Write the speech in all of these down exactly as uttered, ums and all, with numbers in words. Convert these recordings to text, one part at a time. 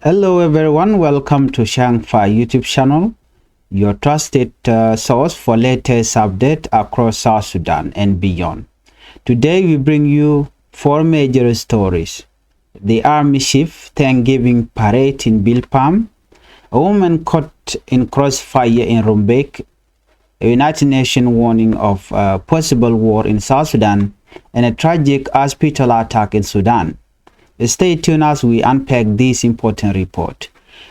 Hello everyone, welcome to Shangfa YouTube channel, your trusted uh, source for latest update across South Sudan and beyond. Today we bring you four major stories. The army chief Thanksgiving parade in Bilpam, a woman caught in crossfire in Rumbek, a United Nations warning of uh, possible war in South Sudan, and a tragic hospital attack in Sudan. Stay tuned as we unpack this important report.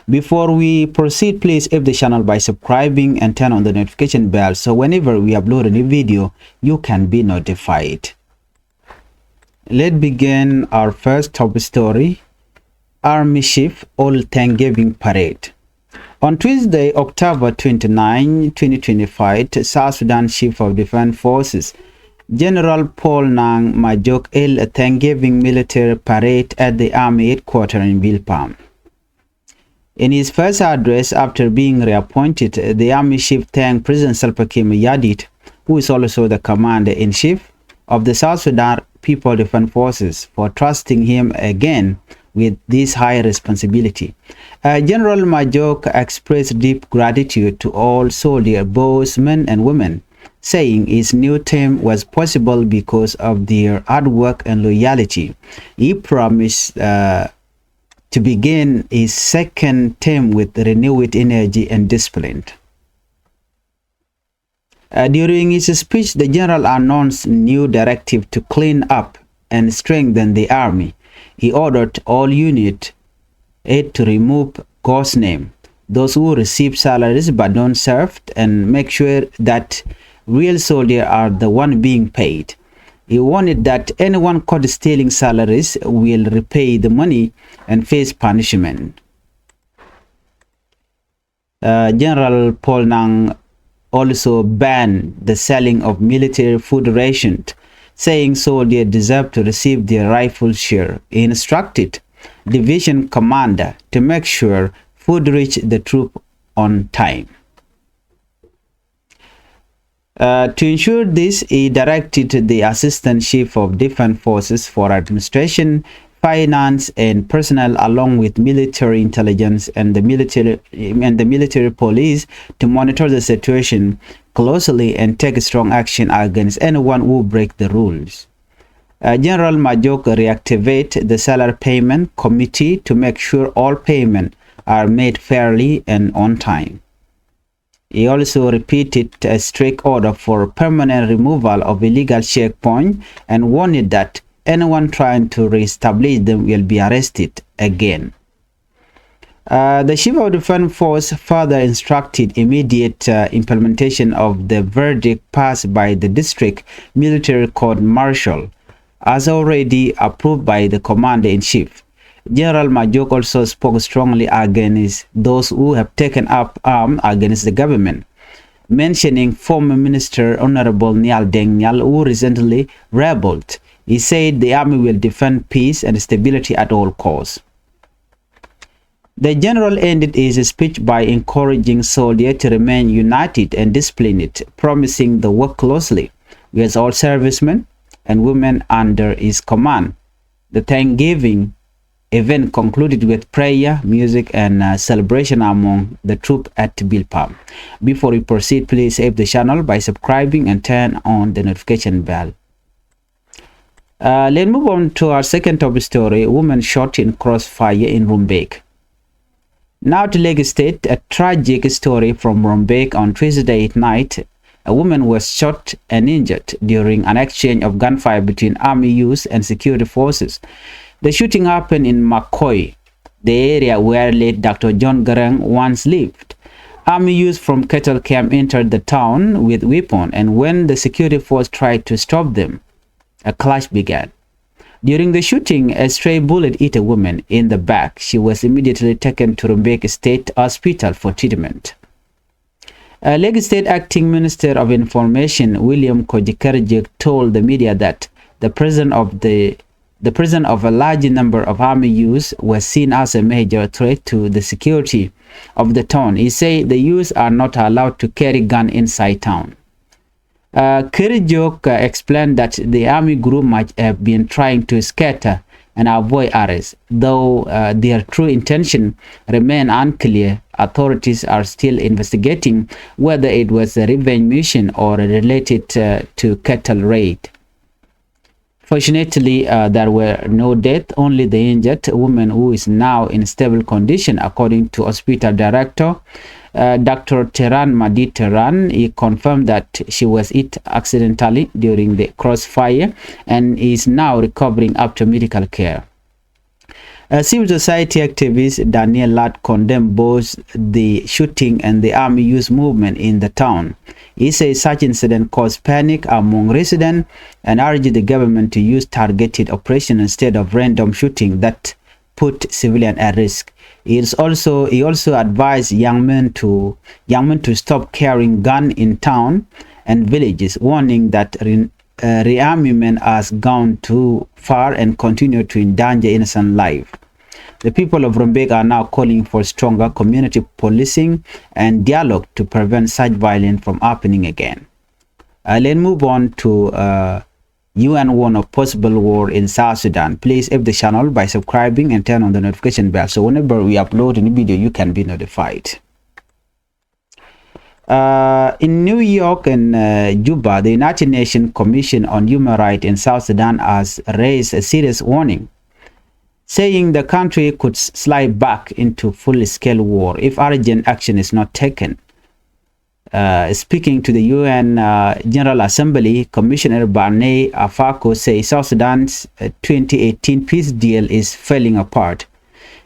Before we proceed, please help the channel by subscribing and turn on the notification bell so whenever we upload a new video, you can be notified. Let's begin our first top story. Army Chief All Thanksgiving Parade. On Tuesday, October twenty-nine, twenty twenty-five, South Sudan Chief of Defense Forces General Paul Nang Majok held a Thanksgiving military parade at the army headquarters in Bilpam. In his first address after being reappointed, the army chief thanked President Salva Kiir Mayardit, who is also the commander-in-chief of the South Sudan People Defense Forces, for trusting him again with this high responsibility. Uh, General Majok expressed deep gratitude to all soldiers, both men and women, saying his new term was possible because of their hard work and loyalty. He promised uh, to begin his second term with renewed energy and discipline. Uh, during his speech, the general announced new directive to clean up and strengthen the army. He ordered all unit head to remove ghost name, those who receive salaries but don't serve, and make sure that real soldiers are the one being paid. He warned that anyone caught stealing salaries will repay the money and face punishment. Uh, General Paul Nang also banned the selling of military food rations, saying soldiers deserve to receive their rightful share. He instructed division commander to make sure food reach the troop on time. Uh, to ensure this, he directed the Assistant Chief of Defense Forces for Administration, Finance, and Personnel, along with military intelligence and the military and the military police, to monitor the situation closely and take strong action against anyone who break the rules. Uh, General Majok reactivate the salary payment committee to make sure all payments are made fairly and on time. He also repeated a strict order for permanent removal of illegal checkpoints and warned that anyone trying to reestablish them will be arrested again. Uh, the Chief of Defense Force further instructed immediate uh, implementation of the verdict passed by the district military court martial, as already approved by the commander-in-chief. General Majok also spoke strongly against those who have taken up arms against the government, mentioning former Minister Honorable Nial Deng Nial, who recently rebelled. He said the army will defend peace and stability at all costs. The general ended his speech by encouraging soldiers to remain united and disciplined, promising to work closely with all servicemen and women under his command. The Thanksgiving event concluded with prayer, music, and uh, celebration among the troop at Bilpam. Before we proceed, please help the channel by subscribing and turn on the notification bell. Uh, let's move on to our second top story, woman shot in crossfire in Rumbek. Now to Lake State, a tragic story from Rumbek. On Tuesday night, a woman was shot and injured during an exchange of gunfire between army youths and security forces. The shooting happened in Makoi, the area where late Doctor John Garang once lived. Army youths from Kettle Camp entered the town with weapon, and when the security force tried to stop them, a clash began. During the shooting, a stray bullet hit a woman in the back. She was immediately taken to Rumbek State Hospital for treatment. Uh, Lake State Acting Minister of Information William Kojikerjik told the media that the presence of the the presence of a large number of army youths was seen as a major threat to the security of the town. He said the youths are not allowed to carry gun inside town. Uh, Kerjok uh, explained that the army group might have been trying to scatter and avoid arrest. Though uh, their true intention remain unclear, authorities are still investigating whether it was a revenge mission or related uh, to cattle raid. Fortunately, uh, there were no death, only the injured woman, who is now in stable condition, according to hospital director uh, Doctor Teran Madi Teran. He confirmed that she was hit accidentally during the crossfire and is now recovering after medical care. A civil society activist Daniel Ladd condemned both the shooting and the armed youth movement in the town. He says such incidents cause panic among residents and urged the government to use targeted operation instead of random shooting that put civilian at risk. He is also, he also advised young men to, young men to stop carrying gun in town and villages, warning that re-, uh, rearmament has gone too far and continue to endanger innocent life. The people of Rumbek are now calling for stronger community policing and dialogue to prevent such violence from happening again. Uh, let's move on to uh, U N warn of possible war in South Sudan. Please help the channel by subscribing and turn on the notification bell so whenever we upload any video, you can be notified. Uh, in New York and uh, Juba, the United Nations Commission on Human Rights in South Sudan has raised a serious warning, saying the country could s-, slide back into full-scale war if urgent action is not taken. Uh, speaking to the U N uh, General Assembly, Commissioner Barney Afako says South Sudan's uh, twenty eighteen peace deal is falling apart.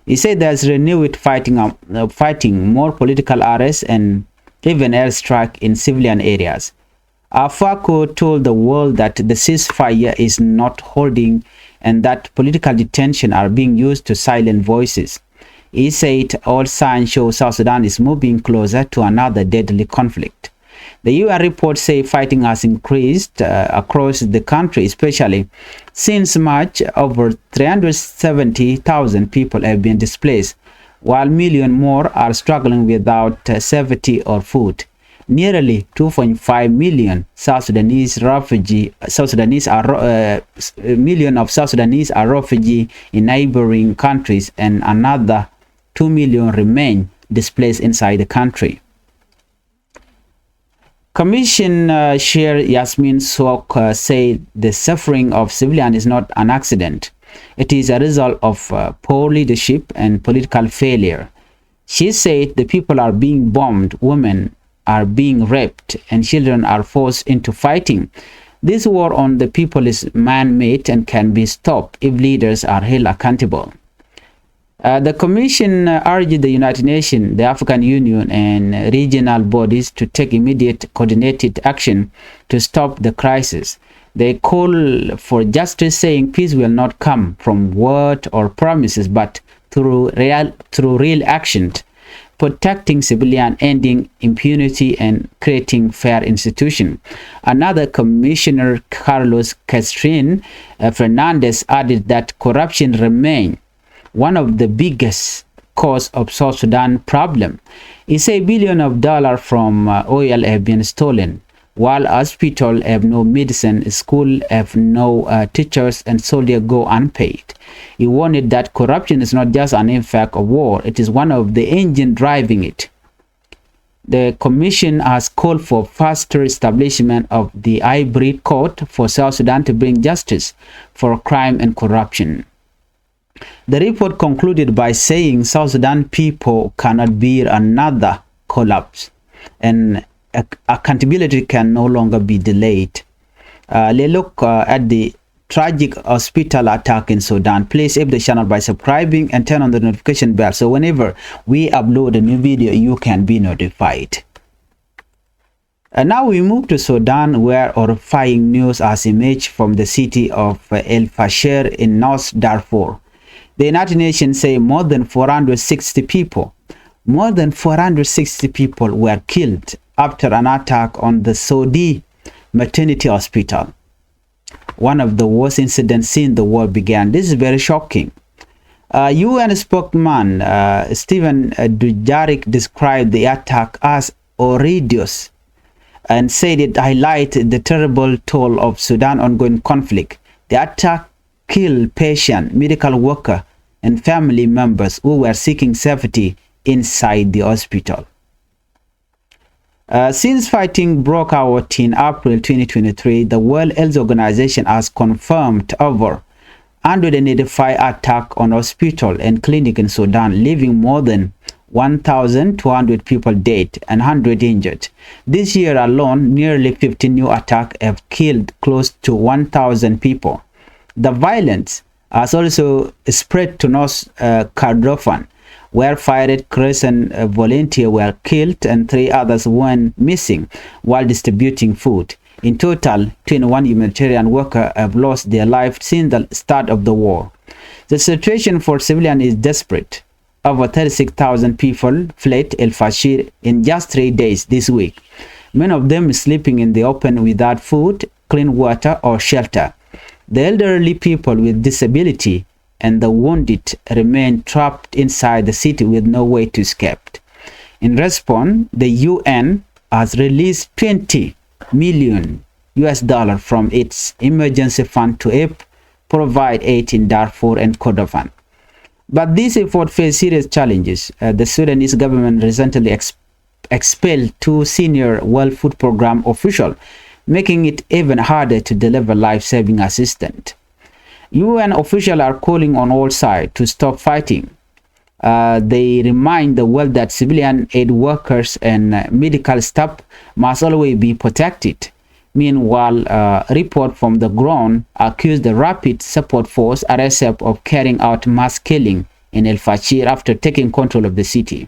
He said there's renewed fighting, uh, fighting, more political arrests, and even airstrike in civilian areas. Afako told the world that the ceasefire is not holding and that political detention are being used to silence voices. He said all signs show South Sudan is moving closer to another deadly conflict. The U N reports say fighting has increased uh, across the country, especially since March. Over three hundred seventy thousand people have been displaced, while million more are struggling without uh, safety or food. Nearly two point five million South Sudanese refugee, South Sudanese are, uh, s-, million of South Sudanese are refugee in neighboring countries, and another two million remain displaced inside the country. Commission uh, Chair Yasmin Sok uh, said the suffering of civilian is not an accident. It is a result of uh, poor leadership and political failure. She said the people are being bombed, women are being raped, and children are forced into fighting. This war on the people is man-made and can be stopped if leaders are held accountable. Uh, the commission uh, urged the United Nations, the African Union, and regional bodies to take immediate coordinated action to stop the crisis. They call for justice, saying peace will not come from word or promises, but through real, through real action, protecting civilian, ending impunity, and creating fair institution. Another commissioner, Carlos Castrin uh, Fernandez, added that corruption remain one of the biggest cause of South Sudan problem. He said billion of dollars from uh, oil have been stolen, while hospital have no medicine, school have no uh, teachers, and soldiers go unpaid. He warned that corruption is not just an effect of war, it is one of the engine driving it. The commission has called for faster establishment of the hybrid court for South Sudan to bring justice for crime and corruption. The report concluded by saying South Sudan people cannot bear another collapse and ac-, accountability can no longer be delayed. Uh, let's look uh, at the tragic hospital attack in Sudan. Please help the channel by subscribing and turn on the notification bell so whenever we upload a new video, you can be notified. And now we move to Sudan, where horrifying news has emerged from the city of uh, El Fasher in North Darfur. The United Nations say more than four hundred sixty people, more than four hundred sixty people were killed after an attack on the Saudi maternity hospital. One of the worst incidents since the war began. This is very shocking. Uh, U N spokesman uh, Stephen uh, Dujarric described the attack as outrageous and said it highlighted the terrible toll of Sudan ongoing conflict. The attack killed patient, medical worker, and family members who were seeking safety inside the hospital. Uh, since fighting broke out in April twenty twenty-three, the World Health Organization has confirmed over hundred and eighty-five attack on hospital and clinic in Sudan, leaving more than one thousand two hundred people dead and hundred injured. This year alone, nearly fifteen new attack have killed close to one thousand people. The violence has also spread to North, uh, Kordofan, where five Red Crescent, uh, volunteers were killed and three others went missing while distributing food. In total, twenty-one humanitarian workers have lost their lives since the start of the war. The situation for civilians is desperate. Over thirty-six thousand people fled El Fasher in just three days this week, many of them sleeping in the open without food, clean water, or shelter. The elderly people with disability and the wounded remain trapped inside the city with no way to escape. In response, the U N has released twenty million U S dollar from its emergency fund to help provide aid in Darfur and Kordofan. But this effort faces serious challenges. Uh, the Sudanese government recently ex- expelled two senior World Food Program officials, making it even harder to deliver life-saving assistance. U N officials are calling on all sides to stop fighting. Uh, they remind the world that civilian aid workers and, uh, medical staff must always be protected. Meanwhile, uh, report from the ground accuse the Rapid Support Force, R S F, of carrying out mass killing in El Fasher after taking control of the city.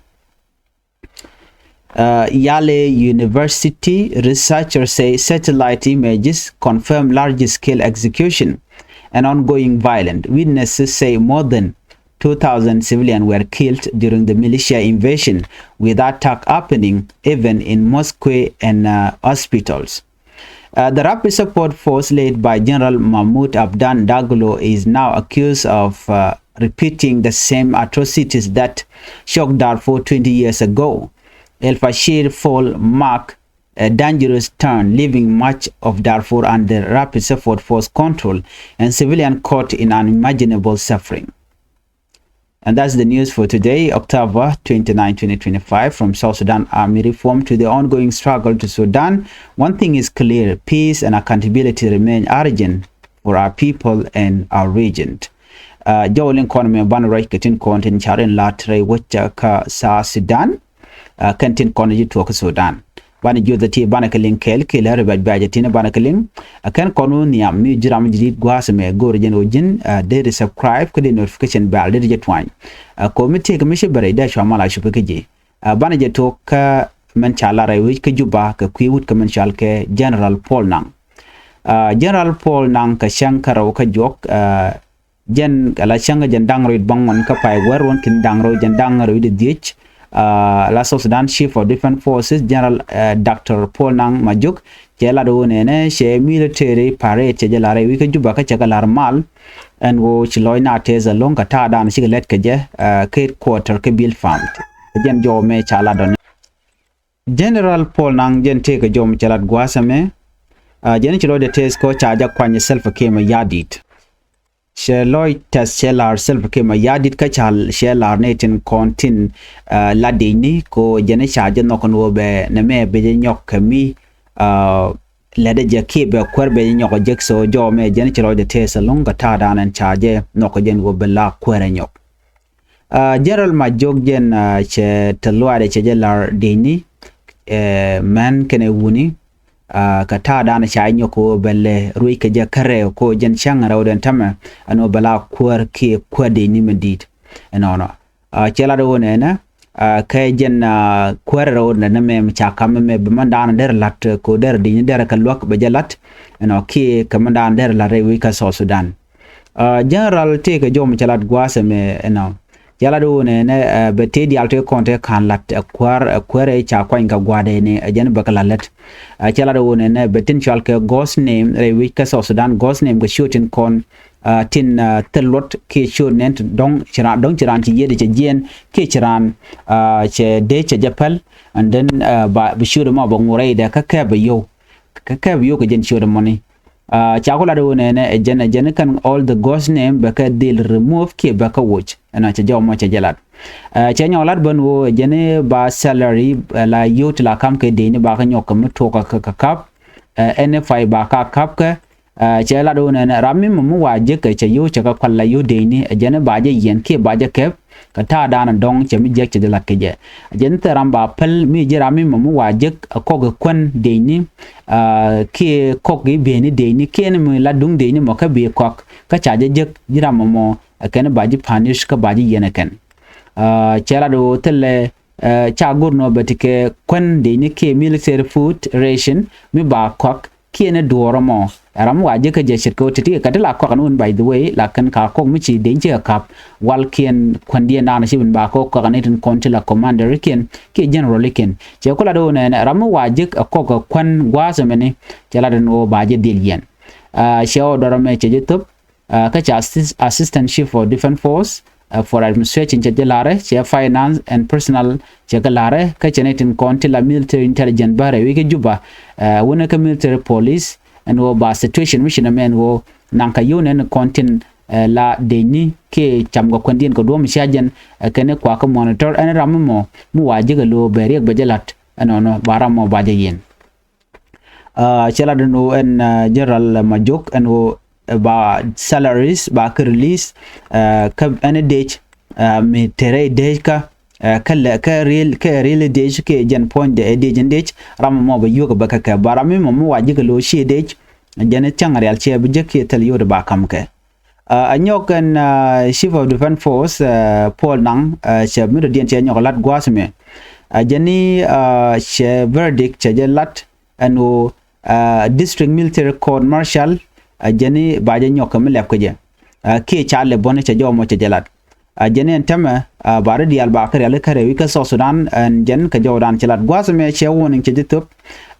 Uh, Yale University researchers say satellite images confirm large-scale execution and ongoing violence. Witnesses say more than two thousand civilians were killed during the militia invasion, with attack happening even in mosque and, uh, hospitals. Uh, the Rapid Support Force, led by General Mahmoud Abdan Daglo, is now accused of, uh, repeating the same atrocities that shocked Darfur twenty years ago. El Fasher fall mark a dangerous turn, leaving much of Darfur under Rapid Support Force control and civilian caught in unimaginable suffering. And that's the news for today, October twenty-nine, twenty twenty-five. From South Sudan Army reform to the ongoing struggle to Sudan, one thing is clear: peace and accountability remain urgent for our people and our region. Uh, jɔw liŋ kɔn mɛ banɛ ruac kɛ tin kɔn tin car in lat rɛy wecä kä South Sudan. Uh, kɛn tin kɔn ji̱ tuɔk kä Sudan. Banɛ jiöth ti banɛ kɛ liŋ kɛɛl kɛ lɛ rɛ bɛc bɛc tin banɛ kɛ liŋ. Uh, kɛn kɔn wä nhiam mi ji̱ ram ji̱ dit gua̱a̱th mɛ go̱o̱r jɛn wä ji̱n, uh, dee di subscribe kä di notification bell dee di jɛ tuany. Uh, komi tiek mi ci bɛ rɛy dee cua mal a cupi kä ji̱. Uh, banɛ jɛ tuɔk kä mɛn ca lar rɛy wec kä Juba kɛ kui̱ wut kä mɛn cal kɛ General Paul Nang. Uh, General Paul Nang kɛ cäŋ kä rɛw kä juɔk, uh, jɛn ala cäŋ jɛn da̱ŋ rɛw it bäŋuan kä pay wäär wän kin da̱ŋ rɛw jɛn da̱ŋ rɛw it dhiec. Uh, la South Sudan Chief of Defense Forces General, uh, Doctor Paul Nang Majok cɛ lat wä nɛnɛ cɛ military parade cɛ jɛ lar rɛy wi̱i̱ kä Juba kä cɛ kɛ lar mal. Ɛn wä ci lɔc na tɛth ɛlɔ̱ŋ kɛ ta̱a̱ dan cikɛ lɛt kɛ jɛ, uh, kä headquarter kä Bilpam. Kɛ jɛn jɔw mɛ ca lat dɔn. General Paul Nang jɛn tëëkɛ jɔw mɛ ca lat gua̱a̱th ɛmɛ. Uh, jɛn ci lɔcdɛ tɛth kɔ ca jɛ kuany Salva Kiir Mayardit. Cɛ lɔc tɛth cɛ lar Salva Kiir Mayardit kä ca cɛ lar ni tin kɔn tin, uh, la dicni ko jɛn ca jɛ nhɔk ni wä bɛ nɛ mɛ bɛ jɛ nyɔk kɛ mi, uh, lɛ dɛ jɛ kiɛ bɛ kuɛr bɛ jɛ nyɔk jek so jɔw mɛ jɛn ci lɔcdɛ tɛth ɛlɔ̱ŋ kɛ ta̱a̱ dan ɛn ca jɛ nhɔk jɛn wä bɛ la kuɛr ɛ nyɔk. Uh, General Majok jɛn, uh, cɛ te luaadɛ cɛ jɛ lar dicni, uh, mɛn kɛnɛ wuni, uh, kɛ ta̱a̱ dan ca nyɔk kɛ wä bɛ lɛ ruec kɛ jɛ kärɛ ko jɛn cäŋ rɛw dɛn tämɛ ɛn wä bɛ la kuäär kiɛ kuäär dicni mɛ di̱i̱t. Ɛnɔnɔ, uh, cɛ lat wä nɛnɛ, uh, kɛ jɛn, uh, kuäär rɛw dɛn tämɛ ca kam mɛ bɛ mɛn dan derɛ lat ko derɛ dicni derɛ kɛ luäk bɛ jɛ lat. Ɛnɔ kiɛ kɛ mɛn dan derɛ lat rɛy wi̱c kä South Sudan. Uh, General tëëkɛ jɔw mɛ ca lat gua̱a̱th ɛmɛ ɛnɔ. Cɛ lat wä nɛnɛ, uh, bɛ tëë diaal tëë kɔn tëë ka̱n lat ɛ kuäär, ɛ kuäär ɛ ca kuany kɛ gua̱a̱dɛ ni ɛ jɛn bɛ kɛ lat lät. Uh, cɛ lat wä nɛnɛ bɛ tin cɔal kɛ ghost name rɛy wi̱c kä South Sudan, ghost name kɛ ciöt tin kɔn, uh, tin, uh, thil luɔt kiɛ ciöt nɛn ti dɔ̱ŋ ci raan, dɔ̱ŋ ci raan ci yiëëdɛ cɛ jiɛɛn kiɛ ci raan, uh, cɛ dee cɛ jɛ päl. And then, uh, ba bi ciöt ɛmɔ bɛ ŋuɔr rɛydɛ kä kɛ bɛ yio̱w. Kä kɛ bɛ yio̱w kɛ jɛn ciöt ɛmɔni. Ca ku lat ɣöö nɛnɛ ɛ jɛn ɛ jɛn kɛn all the ghost name bɛ kɛ dhil remove kiɛ bɛ kɛ woc. Ɛnɔ cɛ jɔw mɔ cɛ jɛ lat. Cɛ nyɔk lat bän ɣöö ɛ jɛn ba salary la yio̱w ti la kam kɛ dee ni ba kɛ nyɔk kɛ mi tuɔk kɛ kap. Ɛn i̱ pay ba ka kap kɛ. Cɛ lat ɣöö nɛnɛ ram mi mɔ mi wa jek kɛ cɛ yio̱w cɛ kɛ kual la yio̱w dee ni ɛ jɛn ba jɛ yiɛn kiɛ ba jɛ kɛp. Kɛ ta̱a̱ da̱a̱n dɔ̱ŋ cɛ mi jiäk cɛ jɛ lat kɛ jɛ. Jɛn thil ram ba päl mi ji̱ ram mi mɔ mi wa jek ɛ kɔk ɛ kuän dec ni. Kiɛ kɔk i̱ bi̱i̱ ni dec ni kiɛ ni mi la duŋ dec ni mɔ kä bi̱i̱ kɔak kä ca jɛ jek ji̱ ram mɔ mɔ ɛ kɛn ba ji̱ punish kä ba ji̱ yiɛn ɛ kɛn. Cɛ lat ɣöö thilɛ ca go̱r nɔ bɛ ti kɛ kuän dec ni kiɛ military food ration mi ba kɔak kiɛ ni duɔɔr ɛmɔ. Ɛ ram mi wa jek kä jɛ ce̱tkɛ ɣöö ti̱ti̱ kɛ ti la kɔak ni wun by the way la kɛn ka kɔk mi ci dec ci kɛ kap wal kiɛn kuändiɛn da̱a̱n ci bin ba kɔk kɔak ni tin kɔn ti la commander kiɛn kiɛ general kiɛn. Cɛ ku lat ɣöö nɛnɛ ram mi wa jek ɛ kɔk ɛ kuän gua̱a̱th ɛmɛni cɛ lat ɛn ɣöö ba jɛ dhil yiɛn. Cɛ ɣöö dɔrɔ mɛ cɛ jɛ thop. Kä cɛ assistant chief of defense force for administration cɛ jɛ la̱rɛ cɛ finance and personal cɛ kɛ la̱rɛ kä cɛ ni tin kɔn ti la military intelligence bärɛ wi̱i̱ kä Juba. Wunɛ kä military police ɛn ɣöö ba situation mi ci nɛ mɛ ɛn ɣöö naŋ kɛ yio̱w nɛn kɔn tin la dec ni kiɛ cam kɛ kuändiɛn kɛ duɔ̱ɔ̱m cia jɛn kɛn i̱ kua kä monitor ɛn ram mi mɔ mi wa jek ɛ lo̱o̱ bɛ riɛk bɛ jɛ la̱t ɛnɔnɔ ba ram mɔ ba jɛ yiɛn. Cɛ lat ɛn ɣöö ɛn general Majok ɛn ɣöö ba salaries ba kä release kä ɛn dec mi te rɛy dec kä kä lɛ kä real kä real dec kɛ jɛn puɔ̱nydɛ ɛ dec ɛn dec ram mɔ bɛ yuɔk bɛ kä kɛ ba ram mi mɔ mi wa jek ɛ lo̱o̱ ci dec. Jɛn cäŋ rial cɛ bi jek kiɛ thil yot ba kam kɛ. A nyɔk ɛn chief of defense force Paul Nang cɛ mi dɔ̱diɛn cɛ nyɔk lat gua̱a̱th mɛ. A jɛn ni cɛ verdict cɛ jɛ lat ɛn ɣöö district military court martial a jɛn ni ba jɛ nyɔk kɛ mi lɛp kɛ jɛ. Kiɛ ca lɛ bɔni cɛ jɔw mɔ cɛ jɛ lat. A jɛn ni ɛn tämɛ ba ri diaal ba kä riali kä rɛwi kä South Sudan ɛn jɛn kɛ jɔwdan cɛ lat gua̱a̱th mɛ cɛ warning cɛ jɛ thop.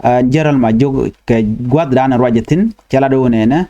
Ɛn General Majok kɛ gua̱thdan ruacɛ thi̱n cɛ lat ɣöö nɛnɛ.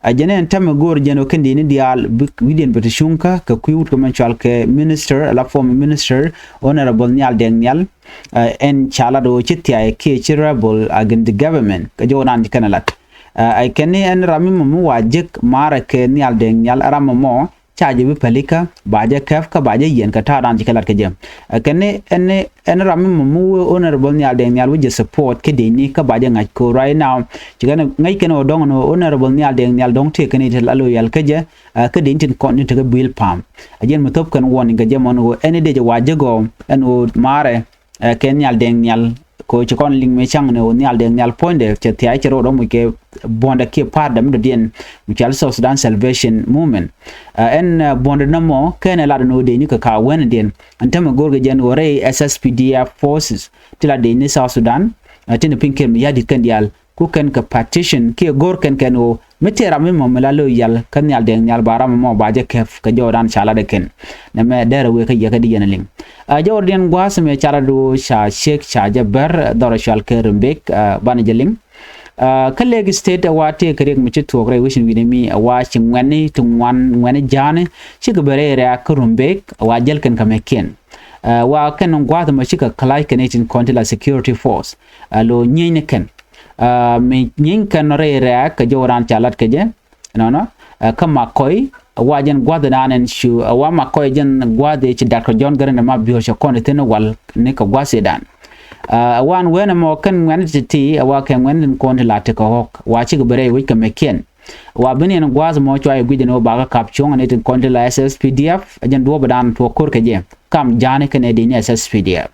A jɛn ɛn tämɛ go̱o̱r jɛn ɣöö kɛn di̱i̱ni diaal wi̱cdiɛn bɛ ti cuŋkä kɛ kui̱ wut kɛ mɛn cual kɛ minister ala former minister Honorable Nhial Deng Nhial. Ɛn ca lat ɣöö ci thiay kiɛ ci rebel against the government kɛ jɔw naan ci kɛn ɛ lat. Ɛ kɛn ni ɛn ram mi mɔ mi wa jek maarɛ kɛ Nhial Deng Nhial ram mɔ mɔ ca jɛ bi pälikä ba jɛ kɛp kä ba jɛ yiɛn kɛ ta̱a̱ daan ci kɛ lat kɛ jɛ. Ɛ kɛn ni ɛn ni ɛn ram mi mɔ mi wee Honorable Nhial Deng Nhial wee jɛ support kä dec ni kä ba jɛ ŋa̱c ko̱ right now. Ci kɛn ŋäc kɛn ɣöö dɔ̱ŋ ni Honorable Nhial Deng Nhial dɔ̱ŋ tëë kɛn i̱ te la loyal kä jɛ. Kä dec ni tin kɔn ni tekɛ build pam a jɛn mi thop kɛn warning kɛ jɛ mɔn ɣöö ɛn ni dec wa jek ɣöö ɛn ɣöö maarɛ. Kɛ Nhial Deng Nhial kɛ ɣöö ci kɔn liŋ mëë caŋ ni ɣöö Nhial Deng Nhial puɔ̱nydɛ cɛ thia̱a̱c cɛ ro̱o̱dɛ muc kɛ buɔ̱ndɛ kiɛ pa̱a̱tdɛ mi dɔ̱diɛn mi cɔal South Sudan Salvation Movement. Ɛn buɔ̱ndɛ nɔmɔ kɛn ɛ lat ɛn ɣöö dec ni kɛ ka wändiɛn ɛn tämɛ go̱o̱rkɛ jɛn ɣöö rɛy S S P D F forces ti la dec ni South Sudan. Tin piny kɛn mi ya̱di̱t kɛn diaal ku kɛn kɛ partition kiɛ go̱o̱r kɛn kɛn ɣöö mi tëë ram mi mɔ mi la loyal kä Nhial Deng Nhial ba ram mɔ ba jɛ kɛp kɛ jɔwdan ca lat ɛ kɛn. Nɛmɛ dɛrɛ wëë kä yɛ kä di yɛn liŋ. Ɛ jɔwdan gua̱a̱th mɛ ca lat ɣöö ca ciek ca jɛ bär dhɔrɔ cual kɛ Rumbek banɛ jɛ liŋ. Kä Lake State ɛ wa tëë kɛ riɛk mi ci thuɔ̱k rɛy wecin wi̱ni mi ɛ wa ci ŋuɛ̈ni ti ŋuan ŋuɛ̈ni ja̱a̱ni cikɛ bɛ rɛy rɛ̈ɛ̈k kä Rumbek ɛ wa jäl kɛn kä mɛkiɛn. Ɛ wa kɛn gua̱a̱th mɔ cikɛ käla̱c kɛn i̱ tin kɔn ti la security force. Ɛ lo nyieny ni kɛn. Ɛ mi nyieny kɛn rɛy rɛ̈ɛ̈k kɛ jɔw raan ca lat kɛ jɛ. Nɔnɔ ɛ kä Makɔy ɛ wa jɛn gua̱a̱th dan ɛn cu ɛ wa Makɔy jɛn gua̱a̱th i̱ ci datkɛ Jɔ̱ɔ̱n Gɛrɛndɛ ma biöör cɛ kɔn i̱ thi̱n i̱ wal ni kɛ gua̱a̱th i̱ dan. Ɛ wan wen ɛmɔ kɛn ŋuɛ̈n ti ti ɛ wa kɛ ŋuɛ̈n tin kɔn ti la ti kɛ ɣɔ̱k wa cikɛ bi rɛy wec kɛ mɛkiɛn. Wa bi ni ɛn gua̱a̱th mɔ cua yɛ guic ɛn ɣöö bakä kap cuɔ̱ŋ ɛn i̱ tin kɔn ti la S S P D F ɛ jɛn duɔ̱ɔ̱p ɛ dan tuɔɔk ko̱r kɛ jɛ kam ja̱a̱ni kɛn ɛ dec ni S S P D F.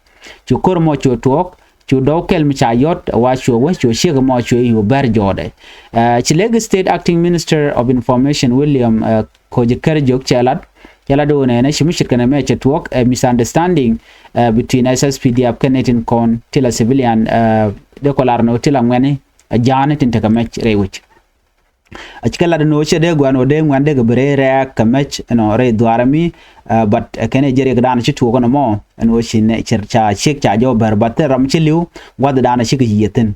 Cu ko̱r mɔ cu tuɔɔk cu dɔw kɛl mi ca yɔt ɛ wa cuɛ wä cuɛ ciek ɛmɔ cuɛ i̱ yu bɛr jɔɔdɛ. Ɛ ci Lake State Acting Minister of Information William ɛ Ko̱c Kɛr Jok cɛ lat cɛ lat do̱n ɛnɛ ci mi ce̱tkɛ nɛmɛ cɛ tuɔɔk ɛ misunderstanding ɛ between S S P D F kɛn ni tin kɔn ti la civilian ɛ dee kɔ lar ni ɣöö ti la ŋuɛ̈ni ɛ ja̱a̱ni tin tekɛ mɛc rɛy wec. A cikɛ lat ɛn ɣöö cɛ dee gua̱n ɣöö dee ŋuɛ̈n dee kɛ bi rɛy rɛ̈ɛ̈k kɛ mɛc ɛnɔ rɛy dhuaar ɛmi. But ɛ kɛn ɛ jɛ riɛkdan ci tuɔɔk ɛn ɛmɔ ɛn ɣöö ci nɛ ca ciek ca jɔw bär but thil ram ci li̱w gua̱thdan ɛ cikɛ yiëë thi̱n.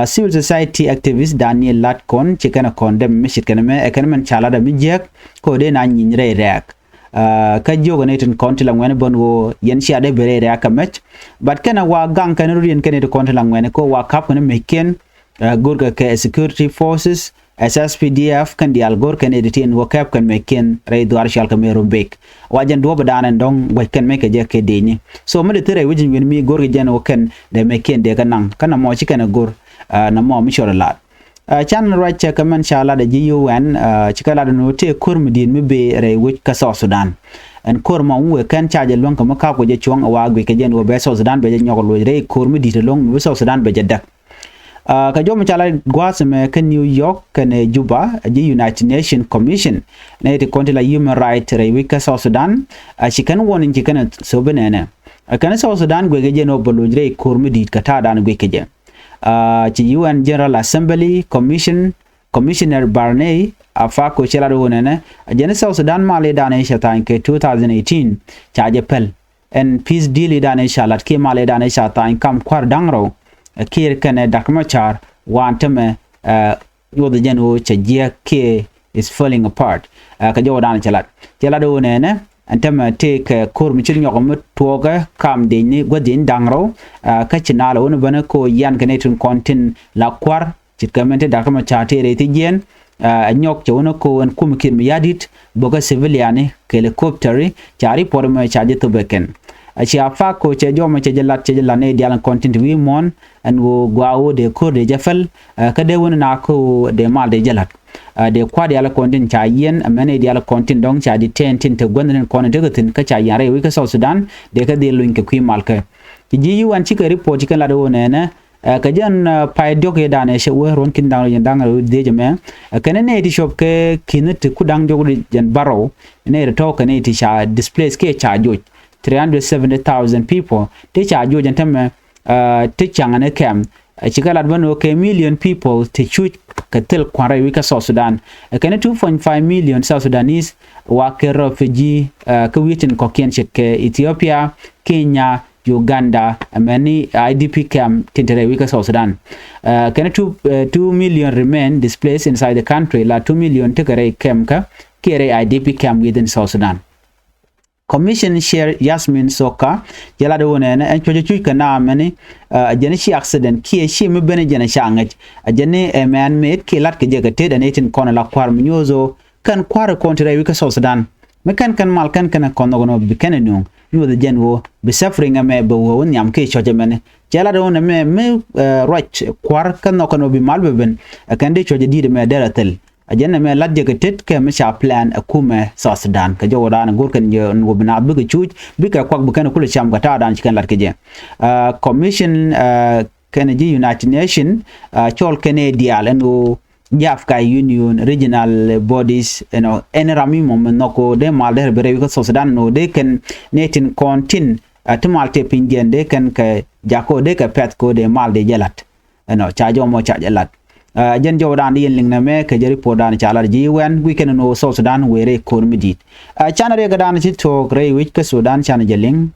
Civil society activist Daniel Latkon ci kɛn ɛ kɔn dɛm mi ce̱tkɛ nɛmɛ ɛ kɛn mɛn ca lat ɛ mi jiääk. Kɛ ɣöö dee na nyiny rɛy rɛ̈ɛ̈k. Kä jiök ɛn i̱ tin kɔn ti la ŋuɛ̈ni bän ɣöö yɛn cia dee bi rɛy rɛ̈ɛ̈k kɛ mɛc. But kɛn ɛ wa gaŋ kɛn rut yɛn kɛn i̱ ti kɔn ti la ŋuɛ̈ni kɛ ɣöö wa ka̱p kɛn mɛc kiɛn. Go̱rkɛ kɛ security forces S S P D F kɛn diaal go̱r kɛn ɛ ti tin wä kɛp kɛn mɛ kiɛn rɛy dhuaar cɔal kɛ mɛ Rumbek. Wa jɛn duɔ̱ɔ̱p dan ɛn dɔ̱ŋ gua̱c kɛn mɛ kɛ jɛ kɛ dec ni. So mi di thil rɛy wi̱c in wi̱n mi go̱r kɛ jɛn wä kɛn dee mɛ kiɛn dee kɛ naŋ kä na mɔ ci kɛn ɛ go̱r, ah, na mɔ mi cɔr ɛ lat. Ah, can ruac cɛ kɛ mɛn ca lat ɛ ji̱ U N, ah, ci kɛ lat ɛ nu tëë ko̱r mi di̱i̱t mi bëë rɛy wi̱c kä South Sudan. Ɛn ko̱r mɔ wun wëë kɛn ca jɛ luäŋ kɛ mi kap kɛ jɛ cuɔ̱ŋ ɛ wa guic kɛ jɛn wä bɛ South Sudan bɛ jɛ nyɔk luɔc rɛy ko̱r mi di̱i̱t ɛlɔ̱ŋ mi bi South Sudan bɛ jɛ däk. Ah, kɛ jɔm ca la gua̱a̱th mɛ kä New York kɛnɛ Juba, a ji̱ United Nations Commission nɛ ti kɔn ti la human right rɛy wi̱c kä South Sudan, a ci kɛn warning ci kɛn thop nɛnɛ. A kɛn South Sudan guɛkɛ jɛn ɔ bä loc rɛy ko̱r mi di̱i̱t kɛ ta̱a̱ dan guɛkɛ jɛ. Ah, ci U N General Assembly Commission, Commissioner Barney a fa ko cɛ la di wä nɛnɛ. A jɛn South Sudan mali dan i̱ cɛ tha̱a̱ny kɛ two thousand eighteen ca jɛ pɛl. Ɛn peace deal i̱ dan i̱ ca lat kiɛ mal i̱ dan i̱ ca tha̱a̱ny kam kua̱r da̱ŋ rɛw, ɛ, kiɛ kɛnɛ Dak Macar waan tämɛ, ɛ, nyuɔth jɛn ɣöö cɛ jiɛk kiɛ is falling apart. Ɛ, kɛ jɔwdan cɛ lat. Cɛ lat ɣöö nɛnɛ ɛn tämɛ tëëkɛ ko̱r mi ci nyɔk mi tuɔɔkɛ kam diecni gua̱th diecni da̱ŋ rɛw, ɛ, kä ci naal ɣöö ni bänä ko̱ yian kɛ nɛy tin kɔn tin la kua̱r. Ce̱tkɛ mɛn ti Dak Macar tëë rɛy thi jiɛn, ɛ, ɛ nyɔk cɛ wun ɛ ko̱ ɛn kum kiɛt mi ya̱di̱t bokɛ civiliani kɛ helicopteri ca report mɛ ca jɛ thop ɛ kɛn. Ɛ, cia fa ko cɛ jɔmɛ cɛ jɛ lat cɛ jɛ lat nɛy diaal ɛn kɔn tin ti wi̱i̱ muɔ̱ɔ̱n ɛn ɣöö gɔaa ɣöö dee ko̱r dee jɛ pɛl, ɛ, kä dee wun na kä ɣöö dee mal dee jɛ lat. Ɛ, dee kua̱r diaal kɔn tin ca yiɛn ɛmɛn nɛy diaal kɔn tin dɔ̱ŋ ca di tɛɛn tin te guänh tin kɔn in tekɛ thi̱n kä ca yian rɛy wi̱c kä South Sudan dee kɛ dhil luny kɛ kui̱ mal kɛ. Ci ji̱ U N cikɛ report ci kɛn lat ɣöö nɛnɛ, ɛ, kɛ jɛn, ɛ, pay diɔ̱k yɛ danɛ cɛ wee ruɔ̱n ki̱n da̱ŋ rɛw jɛn da̱ŋ rɛw dhieec ɛmɛ. Ɛ, kɛn nɛy ti cuɔp kɛ ki̱n ti ku da̱ŋ diɔ̱k di jɛn bärɔw nɛy ti tɔ̱ kɛ nɛy ti ca displace kiɛ ca joc. Three hundred seventy thousand people ti ca joc ɛn tämɛ, ɛ, ti ca̱ŋ ɛn kɛm. Ɛ, cikɛ lat bä ni wä kɛ million people ti cuc kɛ thil kua̱n rɛy wi̱c kä South Sudan. Ɛ, kɛn two point five million South Sudanese wa kɛ refugee, ɛ, kä wi̱i̱ tin kɔ̱kiɛn ce̱tkɛ Ethiopia, Kenya, Uganda, ɛmɛni I D P camp tin te rɛy wi̱i̱ kä South Sudan. Ɛ, kɛn two, ɛ, two million remain displaced inside the country, la two million tekɛ rɛy camp kä kiɛ rɛy I D P camp within South Sudan. Commission Chair Yasmin Soka cɛ lat wun ɛn ɛn cuɔ̱cä cuc kɛ na mɛni, ɛ, jɛn ci accident kiɛ ci mi ben jɛn ca ŋäc. Ɛ, jɛn ni ɛ man made kiɛ lat kɛ jɛ kɛ tet ɛn itin kɔn la kua̱r mi nyuɔth ɣöö kɛn kua̱r kɔn ti rɛy wi̱i̱ kä South Sudan. Mi kɛn kɛn mal kɛn kɛn kɔn nhɔk nɔ bi kɛn nuŋ nyuɔth jɛn ɣöö bi suffering ɛmɛ bɛ wee wä nhiam kiɛ cuɔ̱cä mɛni. Cɛ lat wun ɛmɛ mi, ɛ, ruac kua̱r kɛn nhɔk kɛn ɣöö bi mal bɛ ben. Ɛ, kɛn di cuɔ̱cä di̱i̱t ɛmɛ derɛ thil. A jɛn ɛmɛ lat jɛ kɛ tet kɛ mi ca plan ɛ kumɛ South Sudan. Kɛ jɔwdan go̱r kɛn jɛ ɛn ɣöö bi naath bikɛ cuc, bikɛ kuak bi kɛn kulɛ cam kɛ ta̱a̱dan ci kɛn lat kɛ jɛ. Ɛ, commission, ɛ, kɛn ji̱ United Nation, ɛ, cɔl kɛn ɛ diaal ɛn ɣöö ji̱ Africa Union, regional bodies, you know, ɛn ram mi mɔ mi nhɔk ɣöö dee mal dee rɛ bi rɛy wi̱i̱ kä South Sudan ɛn ɣöö dee kɛn nɛy tin kɔn tin, ɛ, ti mal tëë piny jɛn dee kɛn kɛ jak ɣöö dee kɛ pɛ̈th kɛ ɣöö dee mal dee jɛ la̱t. Ɛnɔ ca jɔmɔ ca jɛ lat. Ɛ, jɛn jɔwdan di yɛn liŋ nɛmɛ kɛ jɛ report dan ca lat ji̱ wɛn guic kɛn ni wä South Sudan wëë rɛy ko̱r mi di̱i̱t. Ɛ, canɛ riɛk dan ci tuɔɔk rɛy wi̱c kä Sudan canɛ jɛ liŋ.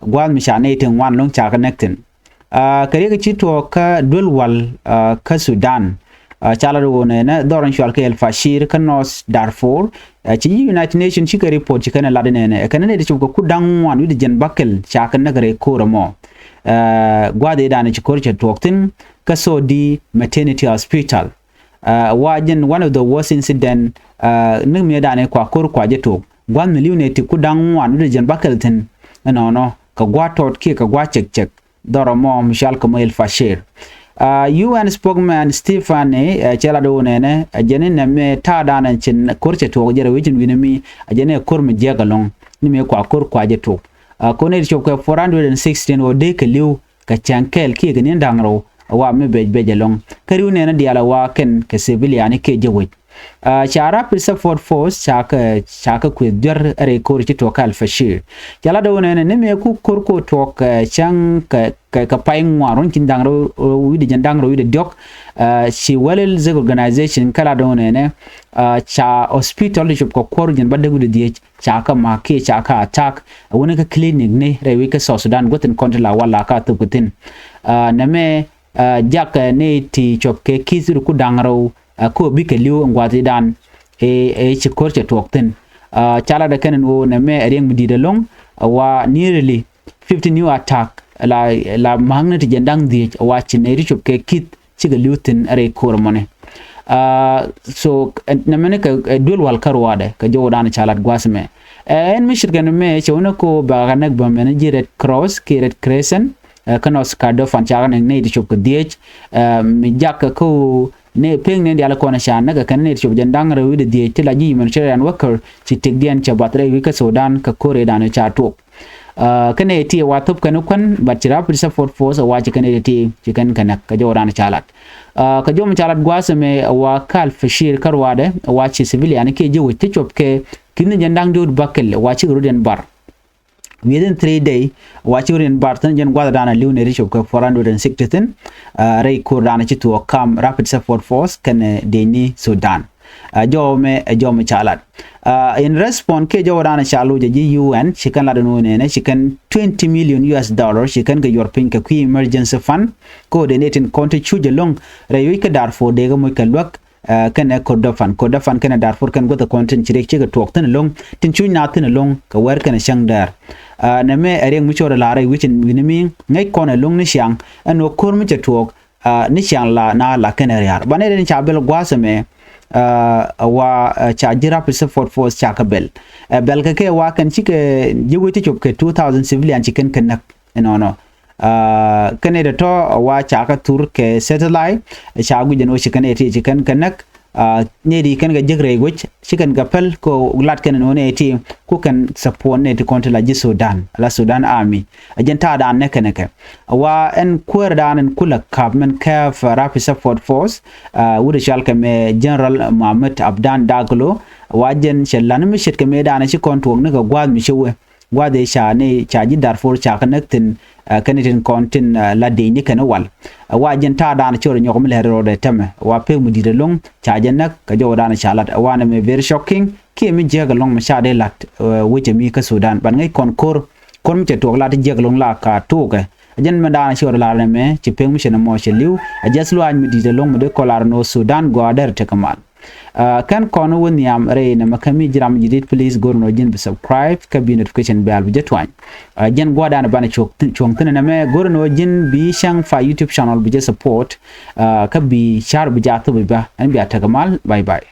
Gua̱a̱th mi ca nɛy ti ŋuan lo̱ŋ ca kɛ näk thi̱n. Ɛ, kɛ riɛk ci tuɔɔk kä duel wal, ɛ, kä Sudan. Ɛ, ca lat wä nɛnɛ dhɔr in cual kɛ El Fasher kä North Darfur. Ɛ, ci United Nations cikɛ report ci kɛn ɛ lat inɛnɛ ɛ kɛn nɛy ti cop kɛ kur da̱ŋ ŋuan wi̱cdɛ jiɛn bäkɛl ca kɛ näk rɛy ko̱r ɛmɔ. Ɛ, gua̱a̱th ëëdan ci ko̱r cɛ tuɔɔk thi̱n kä Sodi Maternity Hospital. Ɛ, wa jɛn one of the worst incident, ɛ, ni mëëdan ëë kua ko̱r kua jɛ tuɔɔk. Gua̱a̱th mi li̱w nɛy ti kur da̱ŋ ŋuan wi̱cdɛ jiɛn bäkɛl thi̱n. Ɛnɔnɔ kɛ gua̱a̱th tɔt kiɛ kɛ gua̱a̱th cɛk cɛk. Dhɔr ɛmɔ mi cɔal kɛ mɔ El Fasher. Ɛ, U N spokesman Stephanie, ɛ, cɛ lat wä nɛnɛ, ɛ, jɛn ni nɛmɛ ta̱a̱dan ɛn cin ko̱r cɛ tuɔɔk jɛ rɛy wi̱c in wi̱n mi, ɛ, jɛn ni ko̱r mi jiɛk ɛlɔ̱ŋ. Ni mëë kua ko̱r kua jɛ tuɔɔk. Ɛ, ko̱r nɛy ti cop kɛ four hundred and sixteen ɣöö dee kɛ li̱w kɛ cäŋ kɛɛl kiɛ kɛ ni̱n da̱ŋ rɛw, ɛ, wa mi bɛc bɛc ɛlɔ̱ŋ. Kä ri̱w nɛnɛ diaal ɛ wa kɛn kɛ civilian kiɛ jɛ wec. Ɛ, ca Rapid Support Force ca kɛ, ca kɛ kueth duer rɛy ko̱r ci tuɔɔk kä El Fasher. Ca lat wä nɛnɛ ni mëë ku ko̱r ku tuɔɔk, ɛ, cäŋ kɛ, kɛ, kɛ pay ŋuan ruɔ̱n ki̱n da̱ŋ rɛw, rɛw wi̱cdɛ jiɛn da̱ŋ rɛw wi̱cdɛ diɔ̱k. Ɛ, ci World Health Organization kä lat wä nɛnɛ, ɛ, ca hospital ti cop kɛ kuɔr jiɛn bädäk wi̱cdɛ dhieec ca kɛ ma̱k kiɛ ca kɛ attack. Ɛ, wä ni kä clinic ni rɛy wi̱c kä South Sudan gua̱th in kɔn ti la wal la ka thop kɛ thi̱n. Ɛ, nɛmɛ, ɛ, jak, ɛ, nɛy ti cop kɛ ki̱th ri kur da̱ŋ rɛw, ɛ, kä bikɛ li̱w ɛn gua̱thidan ëë, ëë ci ko̱r cɛ tuɔɔk thi̱n. Ɛ, ca lat ɛ kɛn ɛn ɣöö nɛmɛ ɛ riɛk mi di̱i̱t ɛlɔ̱ŋ, ɛ, wa nearly fifty new attack la, la ma̱a̱kni ti jiɛn da̱ŋ dhieec, ɛ, wa ci nɛy ti cop kɛ ki̱th cikɛ li̱w thi̱n rɛy ko̱r ɛmɔni. So nɛ mɛni kɛ duel wal kä ruaadɛ kɛ jɔwdan ca lat gua̱a̱th mɛ. Ɛn mi ce̱tkɛ ni mɛ cɛ wunɛ ko bakɛ näk bä mɛni ji̱ Red Cross kiɛ Red Crescent kä North Kordofan cakɛ ni nɛy ti cop kɛ dhieec. Mi jakä kä ni pek ni dial kɔn ca näk kɛ kɛn nɛy ti cop jɛn da̱ŋ rɛw wi̱cdɛ dhieec ti la ji̱ humanitarian worker ci tëkdiɛn cɛ bath rɛy wi̱c kä Sudan kɛ ko̱r ëëdan ca tuɔɔk. Kɛn ɛ ti wa thop kɛn kuän, but ci Rapid Support Force wa ci kɛn ɛ ti ci kɛn kɛ näk kɛ jɔwdan ca lat. Kɛ jɔw mi ca lat gua̱a̱th mɛ wa kal Fashir kä ruaadɛ wa ci civilian kiɛ ji̱ wec ti cop kɛ ki̱n ni jɛn da̱ŋ diwt bakɛl wa ci rut yɛn bar. Within three day wa ci rut yɛn bar thin jɛn gua̱th dan a li̱w ni ri cop kɛ four hundred and sixty thin. Rɛy ko̱r dan ci tuɔɔk kam Rapid Support Force kɛn deni Sudan. Jɔw mɛ jɔw mi ca lat. In response kiɛ jɔw dan ca luc ji̱ U N ci kɛn lat ni wunɛ nɛ ci kɛn twenty million U S dollar ci kɛn kɛ yuɔr piny kɛ kui̱ emergency fund. Ko deni tin kɔn ti cuc ɛlɔŋ rɛy wi̱c kä Darfur dee kɛ moc kɛ luäk. Kɛnɛ Kordofan, Kordofan kɛnɛ Darfur kɛn guäth kɔn tin ci riɛk cikɛ tuɔɔk thin ɛlɔŋ tin cuc na thin ɛlɔŋ kɛ wɛr kɛnɛ cäŋ dɛɛr. Nɛ mɛ ɛ riɛk mi cɔɔr ɛ la̱r rɛy wi̱c in wi̱ni mi ŋäc kɔn ɛlɔŋ ni ciaŋ ɛn ɣöö ko̱r mi cɛ tuɔɔk ni ciaŋ la na la kɛnɛ ria̱r. Banɛ den ca bɛl gua̱a̱th ɛmɛ wa ca ji̱ Rapid Support Force ca kɛ bɛl. Bɛl kɛ kɛ wa kɛn cikɛ ji̱ wec ti cop kɛ two thousand civilian ci kɛn kɛ näk. Ɛnɔnɔ kɛn ɛ tɔ̱tɔ̱ wa ca kɛ thur kɛ satellite ca guic ɛn ɣöö ci kɛn ɛ ti ci kɛn kɛ näk. Nɛy di kɛn kɛ jek rɛy wec ci kɛn kɛ päl kɛ lat kɛn ɛn ɣöö nɛy ti ku kɛn support nɛy ti kɔn ti la ji̱ Sudan la Sudan Army. Ɛ jɛn ta̱a̱dan nɛ kɛn kɛ wa ɛn kuäärdan ɛn kulɛ ka̱p mɛn kɛɛp Rapid Support Force. Wut ɛ cɔal kɛ mɛ General Mohamed Abdan Daglo wa jɛn cɛ lan mi ce̱tkɛ mëëdan ci kɔn tuɔɔk ni kɛ gua̱a̱th mi cɛ wee. Gua̱a̱th ëë ca ni ca ji̱ Darfur ca kɛ näk thi̱n. Kɛn tin kɔn tin la dec ni kɛn wal. Wa jɛn ta̱a̱dan cor nyɔk mi lɛr rɔɔdɛ tämɛ wa pek mi di̱t ɛlɔŋ ca jɛ näk kɛ jɔwdan ca lat. Wa nɛ mi very shocking kiɛ mi jiäk ɛlɔŋ mi ca dee lat wecɛ mi kä Sudan ban ŋäc kɔn ko̱r. Ko̱r mi cɛ tuɔɔk lat jiäk ɛlɔŋ la ka tuukɛ. Jɛn mi da̱a̱n cor lar nɛ mɛ ci pek mi cɛ nɛ mɔ cɛ li̱w. Ɛ jɛth luaac mi di̱t ɛlɔŋ mi dee kɔ lar nɔ Sudan gɔaa dɛr tekɛ mal. Kɛn kɔn wä nhiam rɛy nɛ mɛ kä mi ji̱ ram ji̱ dit, please go̱r nɔ ji̱n bi subscribe kä bi notification bell bi jɛ tuany. Jɛn gua̱dan banɛ cuɔ̱ŋ thi̱n nɛ mɛ go̱r nɔ ji̱n bi cäŋ fa YouTube channel bi jɛ support. Kä bi car bi jɛ athop bi bä ɛn bi a tekɛ mal. Bye bye.